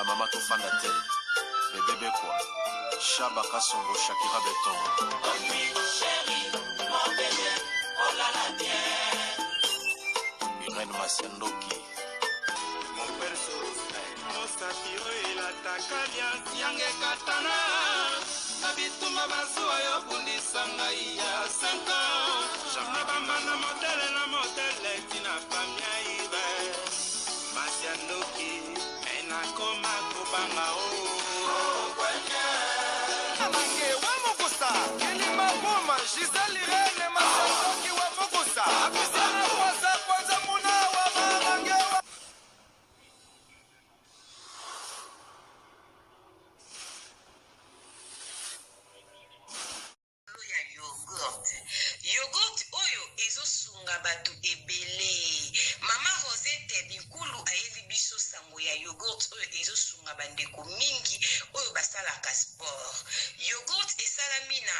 Ba mama tofanda te. Bebe Bekwa. Shaba Kasongo Shakira Beton. Irène Masiandoki. Mosapi oyo elataka liasi yange ekatana na bitumba bazuwa yo bundisa ngai ya 5 ans na bambanda modele na modele tina famia ibe masi ya ndoki me nakoma kobanga o Amange wa Mukusa, Kilima Buma, Gisèle Irene, Masandoki wa Mukusa, Apisiana Kwanza Kwanza Muna wa Mamange wa Likolo ya yoghurt. Yoghurt oyo ezo sunga batu ebele. Mama Rosette Binkulu ayeli biso sango ya yoghurt oyo ezo sunga ba ndeko mingi oyo basalaka sport. Yoghurt esalami na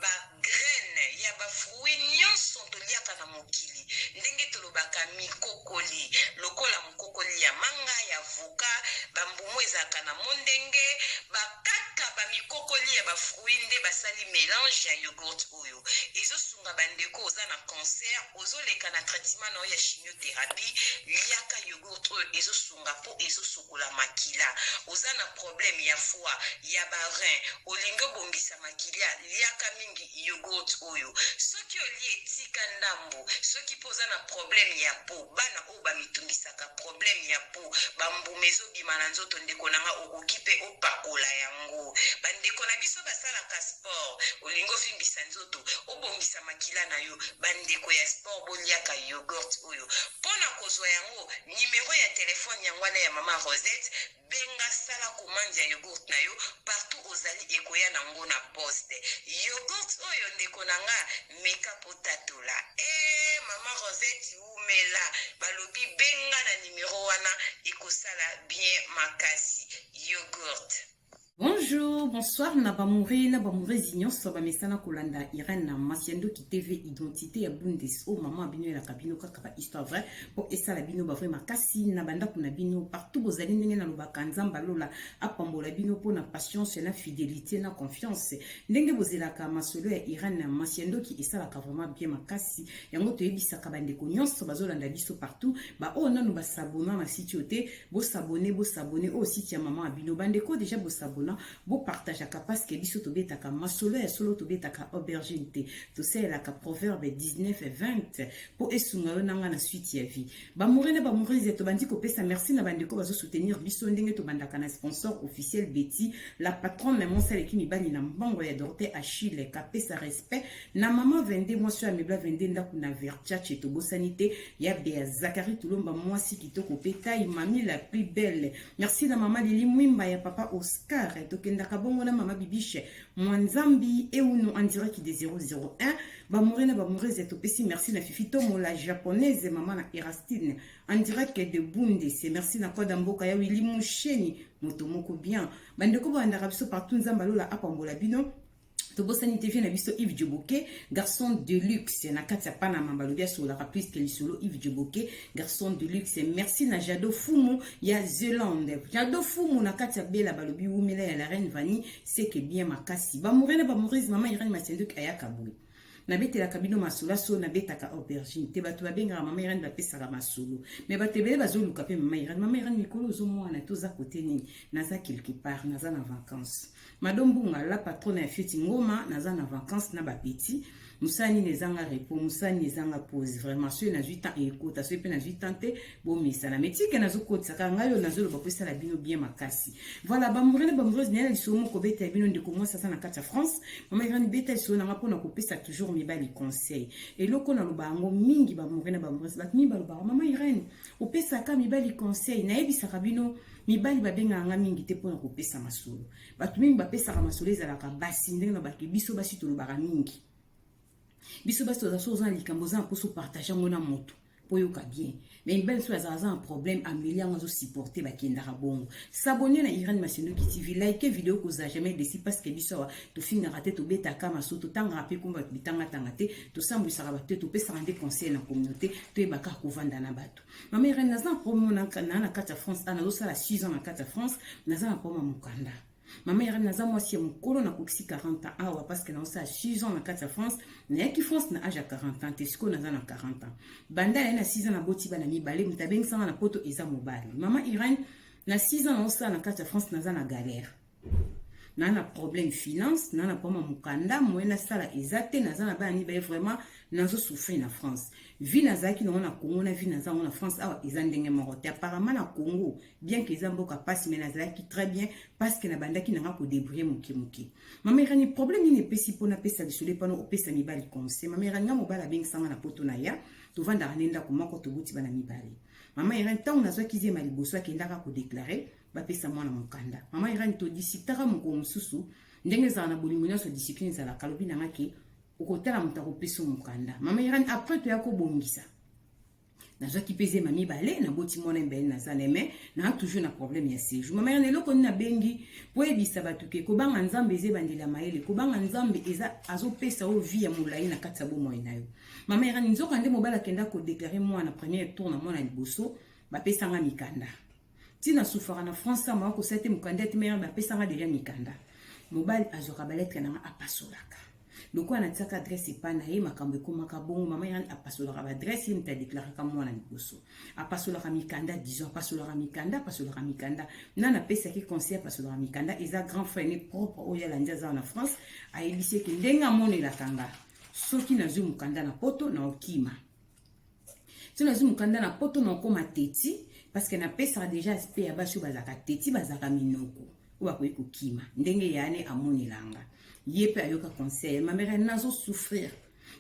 ba graines ya ba fruits nionso toliaka na mokili ndenge tolobaka mikokoli lokola mokokoli ya manga, ya avocat, ba mbuma ezalaka na mondenge, ba kaka ba mikokoli ya ba fruits nde basali melange ya yoghurt oyo ezo sunga ba ndeko oza na cancer ozo leka na traitement na yo ya chimiotherapie liaka yoghurt oyo ezo sunga po ezo sokola makila oza na problème ya foie ya ba rein olingi obongisa makilia liaka mingi yoghurt oyo soki olie tika ndambu soki pe oza na problème ya peau bana oyo ba mitungisaka problème ya peau ba mbuma ezo bima na nzoto ndeko na nga okoki pe opakola yango ba ndeko na biso basalaka sport olingi ovimbisa nzoto obongisa makila na yo ba ndeko ya sport boliaka yoghurt oyo pona kozwa yango numero ya telephone yango wana ya mama Rosette Benga sala commande ya yogourt na yo partout ozali ekoya na ngo na poste. Yogourt oyo ndeko na nga meka po tatola. Eeh maman Rosette wumela balobi benga na numero wana ekosala bien makasi. Yogourt. Bonjour, bonsoir na bamoure na bamourezi nyonso bamesana kolanda Irène na Masiandoki TV identité ya Bundes oyo mama bino elaka bino kaka ba histoire vraie mpo esala bino ba vrai makasi na bandako na bino partout bozali ndenge nalobaka Nzambe alola apambola bino mpo na patience na fidélité na confiance ndenge bozelaka masolo ya Irène na Masiandoki esalaka vraiment bien makasi yango toyebisaka bandeko nyonso bazolanda biso partout ba oyo nanu basabona na site oyo te Bo s'abonner, bo s'abonner oyo site ya maman ya bino. Bandeko deja bo s'abonna, bo partageaka parce que biso tobetaka masolo ya solo tobetaka aubergine te. Tosalelaka proverbe 19 20 po esunga yo nanga na suite ya vie. Ba mourene ba mourese tobandi kopesa merci na bandeko bazo soutenir biso ndenge tobandaka na sponsor officiel Betty, la patronne monsaleki mibali na mbongo ya Dorte Achille kapesa respect na maman 22 mwasi oyo amebla 22 ndako na Verchache tobosani te ya Bea Zachary Tulomba mwasi kitoko pe taille mami la plus belle merci na mama Lili Mwimba ya papa Oscar tokendaka bongo na mama Bibiche Mwanzambi Euno en direct de 001 bamoure na bamourese topesi merci na Fifi Tomo la japonaise mama na Erastine en direct de Bundese merci na Kwada Mboka ya Willy Musheni moto moko bien bandeko bolandaka biso partout Nzambe alola apambola bino tobosani te vie na biso Yves Djoboke garçon de luxe na kati ya Panama balobi asololaka plus que lisolo Yves Djoboke garçon de luxe merci na Jado Fumu ya Zelande Jado Fumu na kati ya Bela balobi wumela ya la reine Vani c'est que bien makasi bamoure na bamourese mama Irène Masiandoki ayaka boye nabetelaka bino masolo aso nabetaka aubergine te bato babengaka mama Irène bapesaka masolo mais bato ebele bazoluka mpe mama Irène mama Irène mikolo ozomwana te oza kote nini naza quelque part naza na vacances Mado Mbunga la patrona ya Feti Ngoma naza na vacances na ba petits mosala nini ezanga repos mosala nini ezanga pause vraiment soki nazwi temps ekota soki mpe nazwi temps te bomesana mais tike nazokotisa kaka ngai oyo nazoloba mpo esala bino bien makasi voilà bamoureux na bamoureuse naye na lisolo moko beta ya bino ndeko mwasi aza na kati ya france mama irani beta lisolo na nga mpo na kopesa toujours mibali conseil eloko naloba yango mingi bamoureux na bamoureuse bato mingi balobaka mama irene opesaka mibali conseil nayebisaka bino mibali babengaka nga mingi te mpona kopesa masolo bato mingi bapesaka masolo ezalaka basi ndenge na bake biso basi tolobaka mingi biso basi toza so oza na likambo oza na mposa opartage yango na moto. mpo oyoka bien. Mais mibali mosusu azala aza na problème, ameli yango, azosupporte, bakendaka bongo. S'abonner na Irene Masendoki TV, like vidéo, kozala jamais déçu, parce que biso awa tofingaka te, tobetaka maso, totangaka mpe komba bato bitangatanga te, tosambwisaka bato te, topesaka nde conseil na communauté, toyebaka kovanda na bato. Mama Irene, naza na problème na kati ya France. A nazosala 6 ans na kati ya France, naza na problème ya mokanda. Mama Irene, naza mwasi ya mokolo, nakokisi 40 ans awa, parce que naosala 6 ans na kati ya France. Nayaki France na age ya 40 ans te, sikoyo naza na 40 ans. Banda naye na 6 ans, naboti bana mibale. Moto abengisanga na Poto eza mobali. Mama Irene, na 6 ans naosala na kati ya France, naza na galère, naa na problème finance, naa na problème ya mokanda, moye nasala eza te. Naza na bana mibale, vraiment nazosouffrir na France. Vie nazalaki nango na Congo na vie naza yango na France awa eza ndenge moko te. Apparemment na Congo, bien que eza mboka mpasi, mais nazalaki très bien, parce que nabandaki nanga kodébrouiller moke moke. Mama Irani, problème nini epesi mpo napesa lisolo epano opesa mibali conseil? Mama Irani, nga mobali abengisanga na Poto na ya, tovandaka nde ndako moko, tobuti bana mibale. Mama Irani, ntango nazwaki zema liboso, akendaka kodéclarer, bapesa mwana mokanda. Mama Irani, todiscutaka mokolo mosusu ndenge ezala na bolingo nyonso, discipline ezalaka. Alobi nanga ke okotala moto akopesa mokanda. Mama Irani, après toya kobongisa, nazwaki mpe zema mibale, naboti mwana mibale, naza na me naa toujours na problème ya séjour. Mama Irani, eloko nini nabengi po oyebisa bato ke kobanga Nzambe eza ebandeli ya mayele. Kobanga Nzambe eza azopesa oyo vie ya molai na kati ya bomoi na yo. Mama Irani, nzoka nde mobali akenda kodéclarer mwana premier tour na mwana liboso, bapesanga mikanda. Ntina sufaka na France ama kosala te mokanda te, mais bapesanga déjà mikanda. Mobali azwaka balettre nanga, apasolaka. Lokola natiaka adresse epai na ye, makambo ekomaka bongo. Mama Yani apasolaka baadresse, ye moto adéclaraka mwana liboso, apasolaka mikanda, disons apasolaka mikanda, apasolaka mikanda. Nani apesaki conseil apasolaka mikanda? Eza grand frère ne propre oyo alandi, aza na France. Ayebisi eke ndenge amonelaka nga, soki nazwi mokanda na Poto, na okima. Soki nazwi mokanda na Poto, na okóma teti, parce que napesaka déjà aspect ya basi oyo bazalaka teti, bazalaka minoko, oyo bakoki kokima. Ndenge yane amonelanga, ye mpe ayoka conseil. Ma mère, nazosouffrir,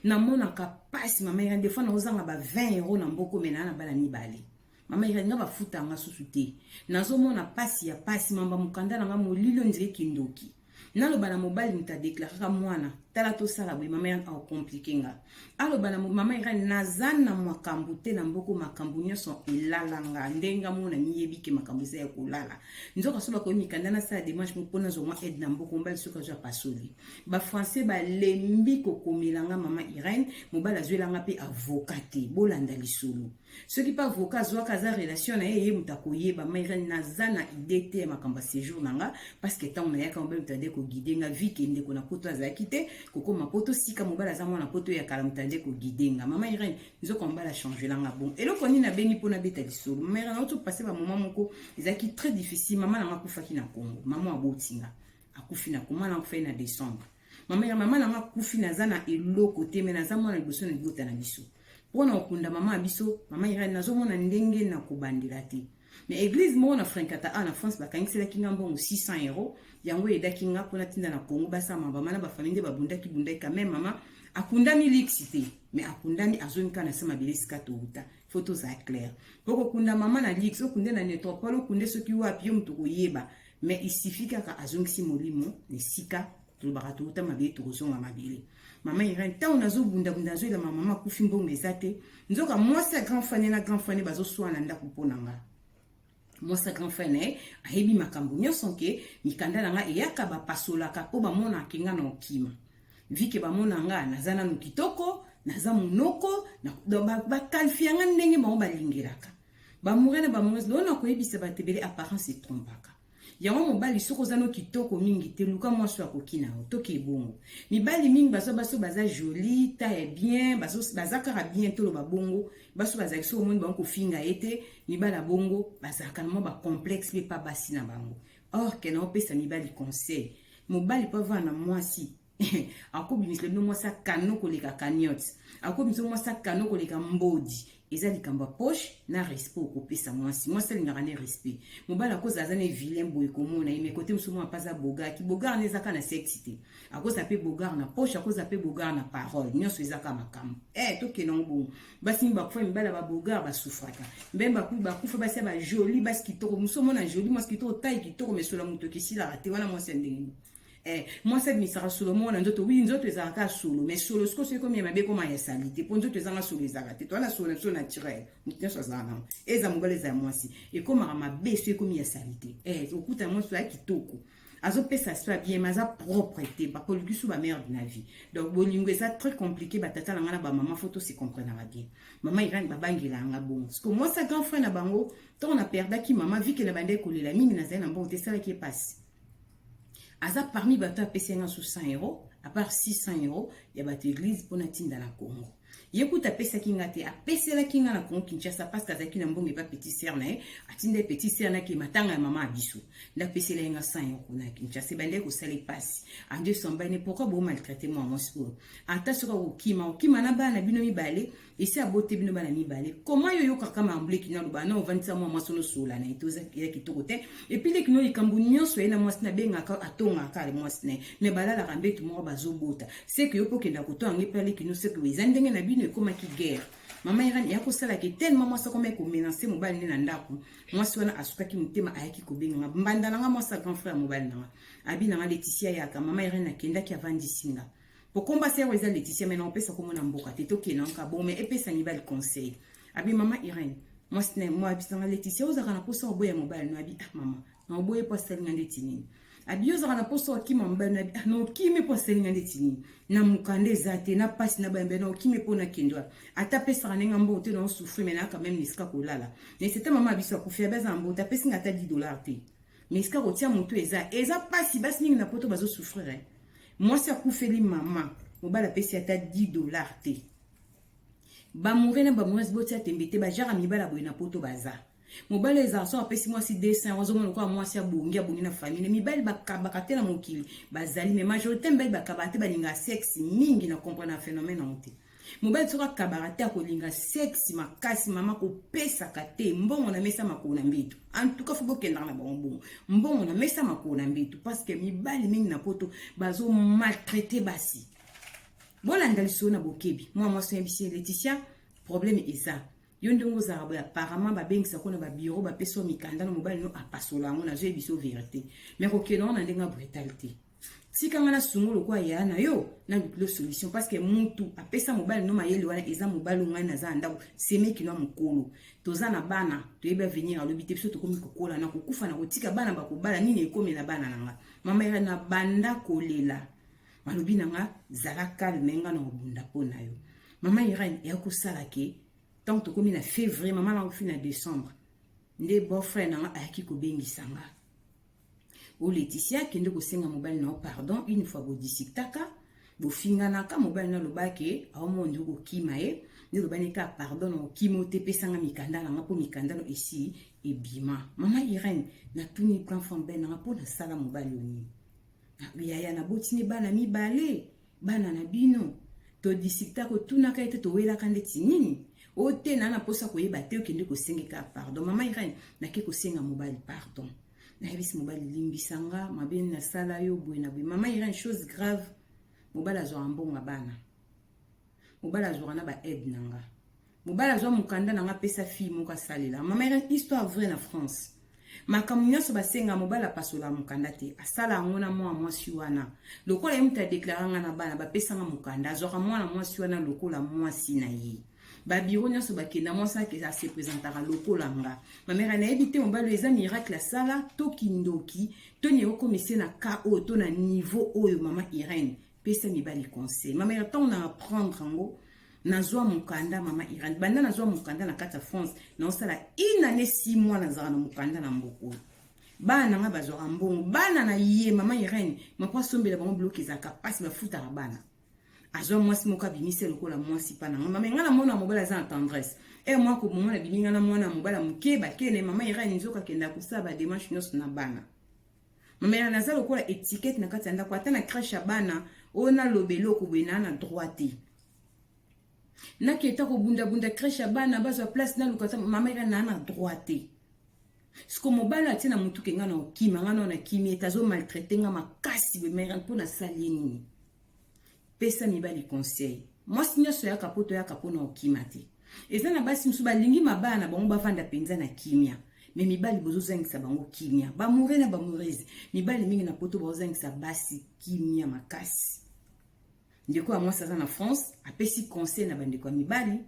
namonaka mpasi. Mama Irene, des fois naozanga ba 20 euro na mboko, me naa na bana mibale. Mama Irene, nga bafutanga susu te, nazomona mpasi ya mpasi. Mamba mokanda nanga molili, ondire kindoki. Naloba na mobali moto adéclaraka mwana, tala tosala boye. Mama Irene, acompliquer nga. Aloba na mama Irene, naza na makambo te na mboko, makambo nyonso elalanga. Ndenge amona miyebi ke makambo eza ya kolala, nzoka so bakoyi mikanda, nasala démarche mo mpona azwa mwa aide na mboko. Mobali soki azwa pasoli, bafrançais balembi kokomelanga. Mama Irene, mobali azwelanga mpe avocat te. Bolanda lisolo, soki mpe avocat azwaka, aza relation na ye, ye moto akoyeba. Ma Irene, naza na idée te ya makambo ya séjour na nga, parce que ntango nayaka, mobali moto ande koguider nga. Vi ke ndeko na Poto azalaki te, kokóma Poto sika, mobali aza mwana Poto ya kala, moto ande koguider nga. Mama Irene, nzoka mobali achangelanga. Bon, eloko nini nabengi mpo nabeta lisolo? Mama Irene, auti passer bamoment moko ezalaki très difficile. Mama nanga akufaki na Congo, mama abotinga akufi na Congo. Mama akufaki na décembre. Mama Irene, mama nanga akufi, naza na eloko te, me naza mwana liboso na libota na biso mpona kokunda mama ya biso. Mama Irene, nazomona ndenge na kobandela te, mais église moko na Frankata a na France bakangiselaki nga mbongo 600 euro. Yango eyedaki nga mpona tinda na Congo, basala mabama na bafamille. Nde babundaki bundaki quand même, mama akundami luxe te, mais akundami, azongi kaka na se mabele esika touta. Faut tozala clair, mpo kokunda mama na luxe, okunde na nétropole, okunde soki wapi, yo moto koyeba, mais il suffit kaka azongisi molimo na esika tolobaka touta mabele, tokozonga mabele. Mama Irene, ntango nazobundabunda, nazoyelama, mama akufi, mbongo eza te. Nzoka mwasi ya grand frère na grand frère bazoswana ndako mpo na nga. Mwasi ya grand frère na ye ayebi makambo nyonso ke mikanda na nga eyaka, bapasolaka mpo bamonaka nga na okima. Vi ke bamona nga naza nanu kitoko, naza monoko, baqualifier nga ndenge bango balingelaka. Bamoureux na bamoureuse, loo na koyebisa bato ebele, apparence etrompaka. Yango mobali, soki oza no kitoko mingi te, luka mwasi oyo akoki na yo. Toki ebongo, mibali mingi bazwa baso baza joli, taille bien, baza kaka bien, toloba bongo. Baso bazalaki, soki omoni bango, kofinga ye te. Mibali ya bongo bazalaka na mwa bacomplexe mpe pa basi na bango. Or ke na opesa mibali conseil, mobali mpo avanda na mwasi akobimisela bino mwasi akano koleka cagnotte, akobimisa mwasi akano koleka mbodi. Eza likambo ya poche na respect okopesa mwasi. Mwasi alingaka ne respect. Mobali akozala aza ne vilain boye, komona ye, mais kote mosusu mwa mpe aza beau gars. Ki beau gars ne ezaka na sexe te, akozala mpe beau gars na poche, akozala mpe beau gars na parole. Nyonso ezaka makambo. Tokende yango bongo. Basi mingi bakufa mibali ya babeau gars, basouffraka. Mbe bakufa basi ya bajoli, basi kitoko. Mosu omona joli, mwasi kitoko, taille kitoko, mesola moto esilaka te. Wana mwasi ya ndenge nini? Eh, mwasi abimisaka solo moko na nzoto. Wi, nzoto ezalaka solo, mais solo sikoyo soki ekomi ya mabe, ekoma ya saleté, mpo nzoto ezanga solo ezalaka te. Towana solo na biso naturel, moto nyonso azala nango, eza mobali, eza ya mwasi, ekomaka mabe so ekomi ya saleté. Eh, okuta mwasi oya kitoko, azopesa so ya bien, mais aza propre te, bakoluki so bamerde na vie. Donc bolingo eza très compliqué. Batata na ngai na bamama, faut tose comprenaka bien. Mama Irani babangela yanga bongo parce mwasi ya grand frère na bango, ntango na perdaki mama, vike na bandaki kolela mingi, nazali na mbongo te, esalaki epasi. Aza parmi bato apesi nga so 100 euro, à part 600 euro ya bato église mpona tinda na Congo. Ye kuta apesaki nga te, apeselaki nga na Congo Kinshasa, parce que azalaki na mbongo epa petit sœur na ye. Atinda ye petit sœur nake matanga ya mama ya biso, nde apesela ye nga 100 euro kuna ya Kinshasa. Ebandeki kosala epasi ande sombani. Pourquoi bomaltraite mwa mwasi oyo? Ata soki akokima, okima na bana bino mibale, esi abote bino bana mibale. Koma yo oyokaka mambo leki na aloba na ovandisa mwa mwasi ono osola na ye te, oza kitoko te. Et puis leki no, likambo nyonso ye na mwasi nabengaka, atongaka mwasi na ye, mais balalaka mbetu moko, bazobota seke yo mpo okenda kotonga nge mpe leki no seke eza ndenge na bino. Ekomaki guerre. Mama Irani eya kosalaka tellement mwasi akoma komenacer mobali nde na ndako. Mwasi wana asukaki motema, ayaki kobenganga mbanda nanga, mwasi ya grand frère mobali nanga. Abi nanga: "Leticia, yaka." Mama Irani, akendaki, avandisi nga pokomba sero eza Leticia, mais na opesa komona mboka te, tokenda nka bon, mais epesa mibali conseil. Abi: "Mama Irene." Mwasi na mo abisanga: "Leticia, ozalaka na mposa oboya mobali no?" Abi: "Ah mama, na oboye mpo asalinga ndeti nini?" Abi: "Ozalaka na mposa okima mobali no?" Abi: "Ah, na okimi mpo asalinga ndeti nini? Na mokanda eza te, na pasi na bayambe, na okimi mpo nakende wapi? Ata apesaka ndenge mbongo te, na osouffrir, mais nayaka même na esika kolala." Mais c'était mama abiso akufi, abi aza na mbongo te, apesinga ata 10 dollar te, mais esika kotia motu eza pasi. Basi mingi na poto bazosouffrir. Mwasi akufeli mama, mobali apesi ata 10 dollar te. Bamoure na bamourese, botia tembe te, bajara mibali boye na poto baza. Mobali ezala so apesi mwasi 200, azomona lokola mwasi abongi, abongi na famille. Mibali bakabaka te na mokili, bazali, mais majorité mibali bakabaka te, balingaka sexe mingi. Na comprendre na phénomène yango te. Mobali soki akabaka te, akolinga sexe makasi. Mama kopesaka te, mbongo na mesa, makolo na mbeto. En tout cas, faut bokendaka na bango bongo, mbongo na mesa, makolo na mbeto, parce que mibali mingi na poto bazomaltraite basi. Bolanda lisolo na bokebi. Mwa mwasi oyebisi: "Leticia, problème eza yo ndenge ozalaka boye. Apparemment babengisa na babureau, bapesa yo mikanda na mobali no apasola yango. Nazoyebisa yo vérité, mais kokende ngo na ndenge ya brutal te. Tika nga na sungo lokola ya na yo na lukilo solution, parce que mutu apesa mobali no mayele wana eza mobali. Ngai naza na ndako, semeki no mokolo, toza na bana, toyebi avenir. Alobi te, biso tokomi kokola na kokufa na kotika bana, bakobala nini ekomi na bana na nga?" Mama yaka na banda kolela. Balobi na nga: "Zala calme, nga na kobunda mpo na yo." Mama Irene, eya kosala ke ntango tokomi na février, mama nakofi na décembre, nde beau-frère na nga ayaki kobengisa nga: "O Leticia, akende kosenga mobali na yo pardon. Une fois bodiscutaka, bofinganaka, mobali na alobaki aomona ndi kokima ye, nde olobani kaka pardon na okima o te, pesanga mikanda nanga mpo mikanda no esi ebima." Mama Irene, natuni grand frère mobali nanga: "Mpo nasala mobali onini? Yaya, nabotini bana mibale, bana na bino, todiscuta, kotunaka ye te, towelaka ndeti nini?" "O te, na mposa koyeba te, okende kosengeka pardon." Mama Irene, nake kosenga mobali pardon, nayebisi mobali: "Limbisanga, mabe nasala yo boye na boye." Mama Irene, chose grave, mobali azwaka mbongo ya bana, mobali azwaka na baaide na nga, mobali azwa mokanda na nga, apesa fille moko asalela. Mama Irene, histoire vraie na France, makambo nyonso basenga mobali apasola mokanda te, asala yango na mwana mwasi wana. Lokola ye moto adéclarer nga na bana, bapesanga mokanda, azwaka mwana mwasi wana lokola mwasi na ye. Babureau nyonso bakenda, mwasi ase présentaka lokola nga. Mamere, nayebi te mobali oyo eza miracle asala to kindoki to nini okomisi na ka oyo to na niveau oyo. Mama Irene, pesa mibali conseil. Mama Irene, ntango na apprendre yango, nazwa mokanda. Mama Irene, banda nazwa mokanda na kati ya France, naosala une année 6 mois, nazalaka na mokanda na mboka oyo. Bana na nga bazwaka mbongo, bana na ye. Mama Irene, mako asombela bango biloko ezalaka mpasi, bafutaka bana. Azwa mwasi moko, abimisi lokola mwasi mpa na nga. Mama, nga na mwana mobali aza na tendresse e mwa komomona, abimi nga na mwana mobali ya moke, bakende. Mama Irene, nzoka akendaka kosala badémarche nyonso na bana. Mama Irene, naza lokola étiquette na kati ya ndako. Ata na crèche ya bana oyo, naloba eloko boye, naa na droit te. Naketa kobundabunda crèche ya bana, bazwa place, naluka ta. Mama Irene, naa na droit te. Siko mobali atie na motuke, nga na okima, nga na nakimi ete azomaltraite nga makasi boye. Mama Irene, mpo nasali ye nini? Pesa mibali conseil. Mwasi nyonso oyaka po toyaka mpona okima te. Eza na basi mosusu balingi mabala na bango bavanda mpenza na kimia. Mais mibali bozozangisa bango kimia. Bamoure na bamourese, mibali mingi na poto bazozangisa basi kimia makasi. Ndeko ya mwasi aza na France apesi conseil na bandeko ya mibali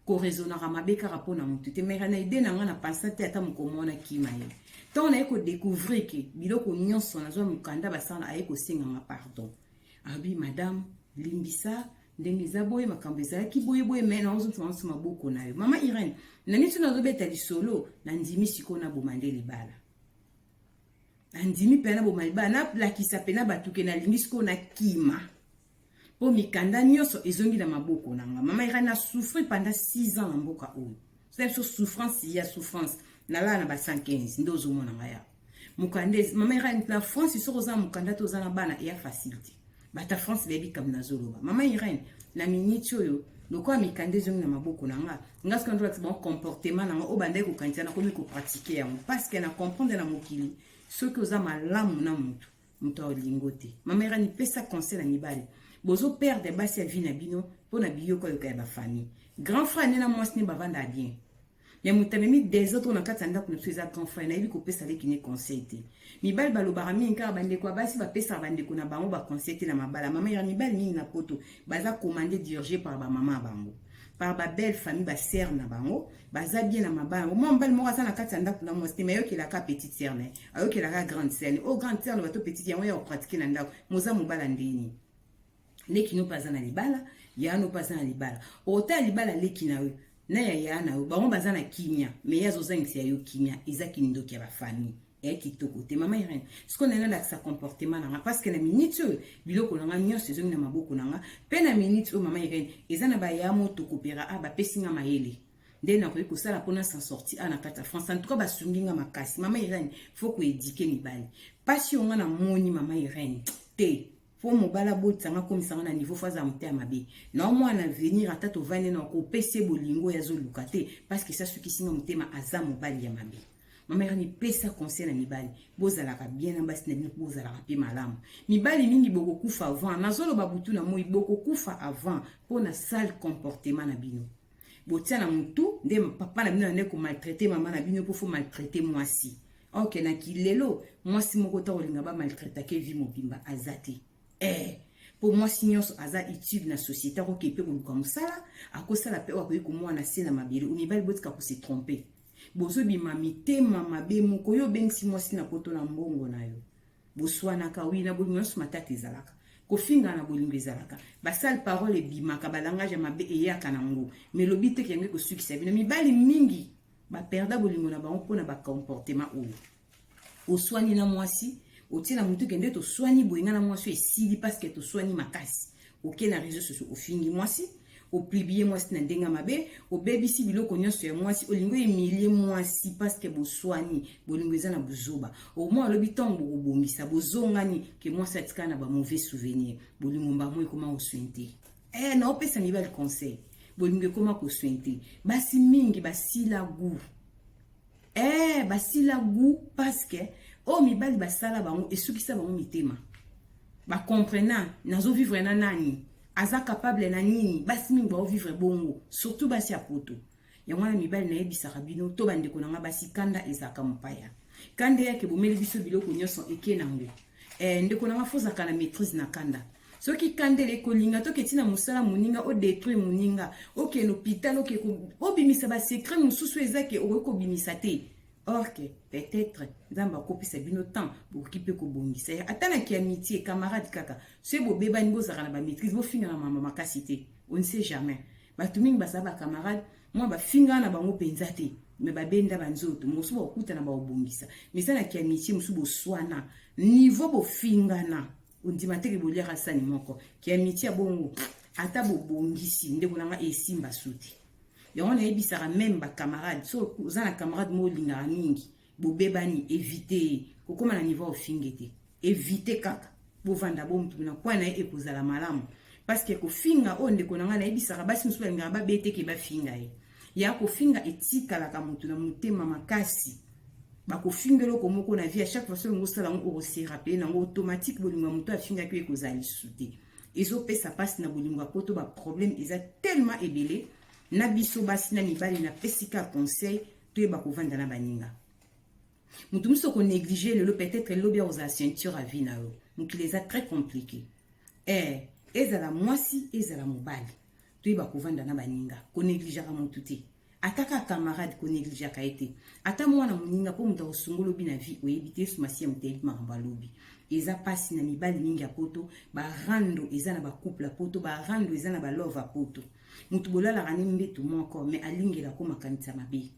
koraisonnaka mabe kaka mpo na motu te. Mere na ide na ngai na pansa te ata mokomo wana kima ye. Ntango naye kodécouvrir ke biloko nyonso nazwa mokanda basala, aye kosenganga pardon. Abi madame, limbisa ndenge eza boye, makambo ezalaki boye boye, me naozongisa nyonso maboko na yo. Mama Irene, na niti nazobeta lisolo, nandimi sikoyo naboma nde libala. Nandimi mpe naboma libala, nalakisa mpe na bato ke nalingi sikoyo nakima mpo mikanda nyonso ezongi na maboko na nga. Mama Irene, na souffrir pendant 6 ans na mboka oyo. Sala biso souffrance ya souffrance, nalala na ba 115 nde ozomona ngai awa. Mokanda, mama Irene, na France soki oza na mokanda te, oza na bana, eya facile te. Bato ya France bayebi kambo nazoloba. Mama Irene, na miniti oyo lokola mikanda ezongi na maboko na nga, nga soki ndolakisa bango comportement na nga oyo bandaki kokanisa, nakomi kopratike yango parce que na comprendre na mokili soki oza malamu na motu, moto aolingo te. Mama Irene, pesa conseil na mibali bozoperdre basi ya vie na bino mpo na biyokayoka ya bafamille. Grand frère nde na mwasi nde bavanda bien, mais moto amemi désordre na kati ya ndako na biso eza grand frère. Nayebi kopesa leki ne conseil te. Mibali balobaka mingi kaka bandeko ya basi bapesaka bandeko na bango baconseil te na mabala. Mama ya mibali mingi na poto baza commandé, dirigé par bamama ya bango, par babelle famille, basœur na bango baza bien na mabala. Mwa mobali moko aza na kati ya ndako na mwasi te, mais ayokelaka petite sœur na ye, ayokelaka grande sœur. Oyo grande sœur na bato petite yango ya kopratike na ndako moza mobala ndeni. Leki no mpe aza na libala, ya no mpe aza na libala. Ota libala leki na yo na ya ya na yo, bango baza na kimia, mais ye azozangisa yo kimia. Eza kindoki ya bafamille, eya kitoko te. Mama Irene, sikoyo naye nalakisa comportement na nga parce que na minute oyo biloko na nga nyonso ezongi na maboko na nga. Mpe na minute oyo, mama Irene, eza na baya motokopera a bapesi nga mayele nde nakoki kosala mpona s'en sortir a na kati ya France. En tout cas basungi nga makasi. Mama Irene, faut koéduquer mibali. Mpasi oyo nga namoni, mama Irene, te mpo mobali abotisanga akomisanga na niveau, faut azala motema mabe na omwana avenir. Ata tovandi na kopesa ye bolingo oyo azoluka te parce que sasukisi nga motema, aza mobali ya mabe. Mama Irene, pesa conseil na mibali bozalaka bien na basi na bino, bozalaka mpe malamu. Mibali mingi bokokufa avant. Nazoloba butu na moi, bokokufa avant mpo na sale comportement na bino. Botia na motu nde papa na bino nde komaltraite mama na bino mpo faut maltraite mwasi. Ok, na kilelo mwasi moko ta kolinga bamaltraitake vie mobimba aza te. Mpo mwasi nyonso aza utile na société, akoki mpe koluka mosala, akosala mpe oyo akoki komwana se na mabele. Mibali, botika kose tromper, bozobima mitema mabe moko. Yo obengisi mwasi na poto na mbongo na yo, boswanaka. Wi, na bolingo nyonso matata ezalaka, kofinga na bolingo ezalaka, basale parole ebimaka, balangage ya mabe eyaka nango, mais lobi teke yango ekosukisa bino. Mibali mingi baperda bolingo na bango mpona bacomportement oyo. Oswani na mwasi, otie na motu kende toswani boye, nga na mwasi oyo esili parce que toswani makasi. Oke na réseau sociaux, ofingi mwasi, opublier mwasi na ndenge mabe, obebisi biloko nyonso ya mwasi, olingi ohumilie mwasi parce que boswani. Bolingo eza na buzoba. Omwa alobi ntango bokobongisa, bozongani, ke mwasi atikala na bamauvais souvenir. Bolingo mbamo ekoma koswente. Naopesa mibali conseil, bolingo ekoma koswente. Basi mingi basila goût, basila goût parce que oyo mibali basala bango esukisa bango mitema. Bacomprena nazovivre na nani, aza capable na nini. Basi mingi baovivre bongo, surtout basi ya poto. Yango wana mibali nayebisaka bino to bandeko na nga basi, kanda ezalaka mopaya. Kanda eyake bomeli biso biloko nyonso eke nango. Ndeko na nga, faut ozalaka na maîtrise na kanda. Soki kanda ele kolinga toke ntina mosala moninga, odétruire moninga, okende hôpital, oke obimisa basecret mosusu eza ke okoki kobimisa te. Or que peut-être Nzambe akopesa bino temps, bokoki mpe kobongisa ye ata na kiamitié, camarade kaka. Soki bobebani, bozalaka na bamaîtrise, bofingana mama makasi te. On ne sait jamais, bato mingi bazala bacamarade mwa bafingana na bango mpenza te, mais babenda banzoto mosusu, bakokutana, bakobongisa. Mais eza na kiamitié mosusu, boswana niveau bofingana, ondima teke boliaka sani moko. Kiamitié ya bongo, ata bobongisi, ndeko na nga, esimba su te. Yango nayebisaka même bacamarade, so oza na camarade moko olingaka mingi, bobebani, évite ye kokóma na niveau ofinge te. Évite kaka bovanda bo mutu na kwa na ye, ekozala malamu parce que kofinga oyo, ndeko na ngai, nayebisaka basi mosusu balingaka babeteke bafinga ye ya kofinga, etikalaka motu na motema makasi. Bakofinga eloko moko na vie, à chaque fois soki olingi osala yango, okose rappeler nango automatique. Bolingo ya moto afingaki oyo ekozala lisusu te. Ezopesa mpasi na bolingo ya poto, baproblème eza tellement ebele na biso basi na mibali. Napesi ka conseil, toyeba kovanda na baninga. Moto mosusu okonéglige lelo, peut-être lobi akozala ceinture ya vie na yo. Mokili eza très compliqué. Eh, ezala mwasi, ezala mobali, toyeba kovanda na baninga, konégligeaka motu te. Ata kaka camarade, konégligeaka ye te. Ata mwana moninga, mpo moto akosunga olobi na vie, oyebi te. Yesu Masiya moto ayebi makambo alobi. Eza mpasi na mibali mingi ya poto, barando eza na bacouple ya poto, barando eza na balove ya poto. Moto bolalaka ne mbeto moko, mais alingelako makanisa mabe.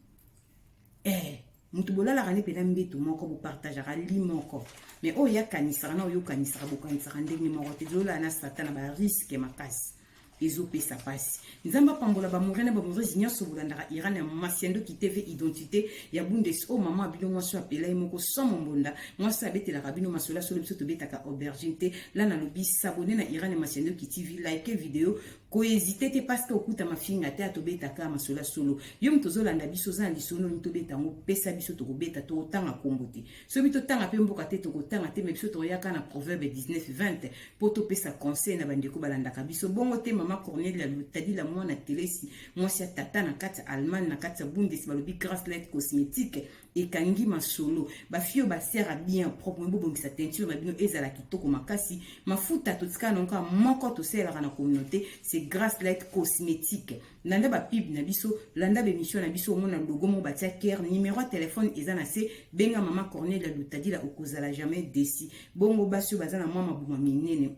Eh, moto bolalaka ne mpena mbeto moko, bopartageaka li moko, mais oyo yakanisaka na oyo okanisaka, bokanisaka ndenge moko te. Tozolala na Satan na barisque makasi, ezopesa mpasi. Nzambe apambola bamoure na bamourese nyonso bolandaka Iran ya Masiandoki TV, identité ya Bundes. Oyo mama bino mwasi oyo apela ye moko somo mbonda, mwasi abetelaka bino masolo solo. Biso tobetaka aubergine te. La nalobi, s'abonner na Iran ya Masiandoki TV, like video, kohésiter te, parce que okuta mafinga te. Atobetaka masolo ya solo. Yo moto ozolanda biso, oza na lisolo nini tobeta yango, pesa biso, tokobeta. Tokotanga nkombo te, soki totanga mpe mboka te, tokotanga te. Mais biso tokoyaka na Proverbe 19 20 mpo topesa conseil na bandeko balandaka biso. Bongo te, mama Cornelia Lutadila, mwana Telesi, mwasi ya tata na kati ya Allemagne, na kati ya Bundes, balobi Grace Light Cosmétique ekangi masolo. Bafille oyo basera bien propre, bobongisa teinture na bino ezala kitoko makasi. Mafuta totikala nango kaka moko tosalelaka na communauté, c'est Grace Light Cosmétique. Landa bapub na biso, landa baémission na biso, omona logo moko batia cœur. Numéro ya telefone eza na se. Benga mama Cornelia Lutadila, okozala jamais déçu. Bongo basi oyo baza na mwa mabuma minene,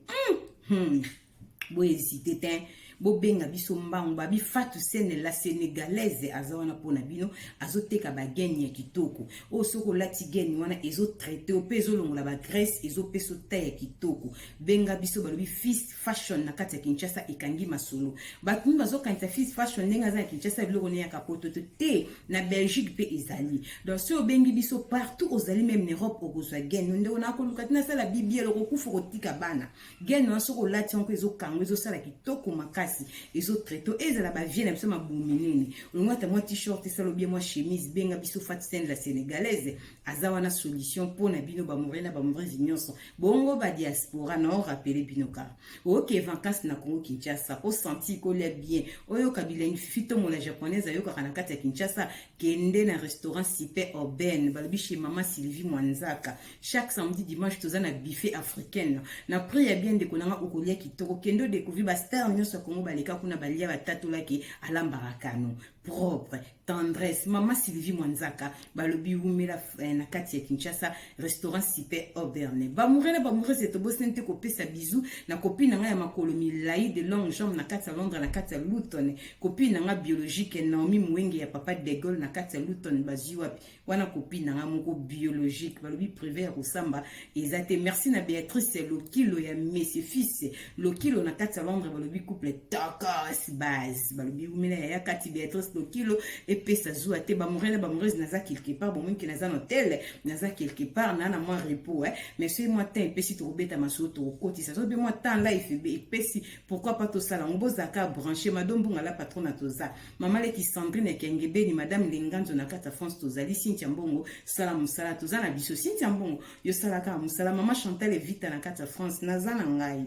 bohésiter te, bobenga biso mbangu. Babi Fatu Sene la Sénégalaise aza wana mpona bino, azoteka bagaine ya kitoko oyo soki olati gaine wana, ezotraiter mpe ezolongola bagraisse, ezopesa ta ya kitoko. Benga biso. Balobi Fils Fashion na kati ya Kinshasa ekangi masolo. Bato mingi bazokanisa Fils Fashion ndenge aza na Kinshasa, biloko neyaka poto te te, na Belgique mpe ezali. Donc soki obengi biso, partout ozali, même na Europe, okozwa gaine. Ndeko nakoluka te nasala bibiele, okokufa, kotika bana. Gaine wana soki olati yango, ezokanga, ezosala kitoko makasi, ezotraiter. Ezala bavie na biso mabumu minene, olongo ata mwa t-shirt esala obie mwa chemise. Benga biso, Fatisen la Sénégalaise aza wana, solution mpona bino bamoure na bamourese nyonso. Bongo badiaspora, na orappeler bino kaka, oke vacance na Congo Kinshasa, osentir kolia bien, oyoka bilengi fifi tomola japonaise ayokaka na kati ya Kinshasa, kende na restaurant Sipe Oben. Balobi chez mama Sylvie Mwanzaka, chaque samedi, dimanche toza na buffet africaine na prix ya bien. Ndeko nanga, okolia kitoko. Kende odécouvrir bastar nyonso ya Congo baleka kuna, balia, batatolaki alambaka kano propre, tendresse. Mama Sylvie Mwanzaka, balobi wumela na kati ya Kinshasa, restaurant Sipe Auberne. Bamoure na bamourese, tobosani te kopesa bizu na copine na ngai ya makolo milai, de longue jambe, na kati ya Londres, na kati ya Luton, copine na ngai biologique Naomi Mwenge ya papa de Gaulle na kati ya Luton. Bazwi wapi wana? Copine na ngai moko biologique. Balobi privé ya kosamba eza te. Merci na Béatrice Lokilo ya Monsieur Fils Lokilo na kati ya Londres. Balobi couple tokos base, balobi wumela yaya kati Béatrice Lokilo, epesa zuwa te. Bamoure na bamourese, naza quelque part, bomonike naza na hotel, naza quelque part na mwa repos, eh. Mais soki mwa temps epesi, tokobeta masolo, tokokotisa. Soki mpe mwa temps live epesi, pourquoi pas tosala yango. Bozalaka branché. Mado Mbunga la patron na toza, mama leki Sandrine Kengebeni, madame Lenganzo na kati ya France tozali, Cynthia Mbongo sala mosala, toza na biso. Cynthia Mbongo, yosalaka mosala. Mama Chantal Evita na kati ya France, naza na ngai.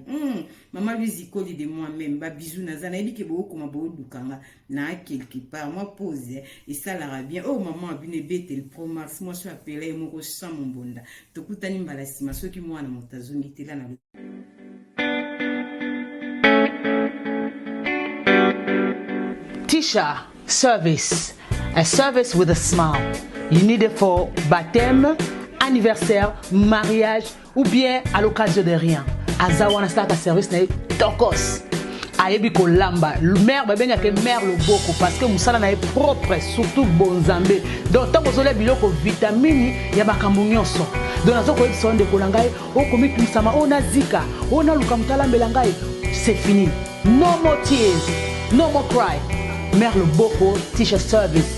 Mama Louise Ikoli de moi-même, babizu. Naza, nayebi ke bookoma boolukanga na quelque part. Mwa pause esalaka bien. Oyo mama abino ebeteli Promax, mwasi oyo apela ye moko sans mombonda. Tokutani mbala nsima soki mwana moto azongi tela na Tisha Service, a service with a smile. You need it for baptême, anniversaire, mariage ou bien à l'occasion de rien. Aza wana asalaka service na ye tokos. Ayebi kolamba. Mère, babengaka mère loboko parce que mosala na ye propre, surtout bonzambe. Donc ntango ozolia biloko vitamini ya makambo nyonso. Donc naza koyebisa yo, ndeko na ngai, okomitungisa oyo nazika, oyo naluka moto alambela ngai, c'est fini. No more tears, no more cry. Mère loboko, Tisha Service,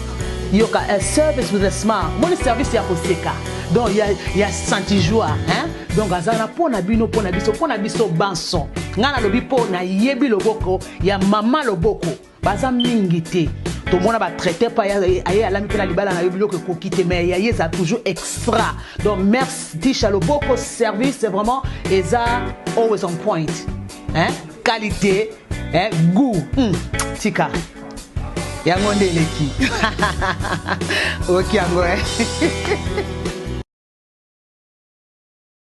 yoka, a service with a smile. Moni service ya koseka, donc ya senti joie, hein? Donc aza na mpo na bino, mpo na biso, mpo na biso banso. Ngai nalobi mpo nayebi loboko ya mama loboko. Baza mingi te, tomona batraité mpo aye alami mpe na libala na yo, biloko ekoki te, mais ya ye eza toujours extra. Donc merci Tisha Loboko Service, c'est vraiment, eza always on point, hein? Qualité, hein? Goût, tika yango nde eleki oyoki yango, eh?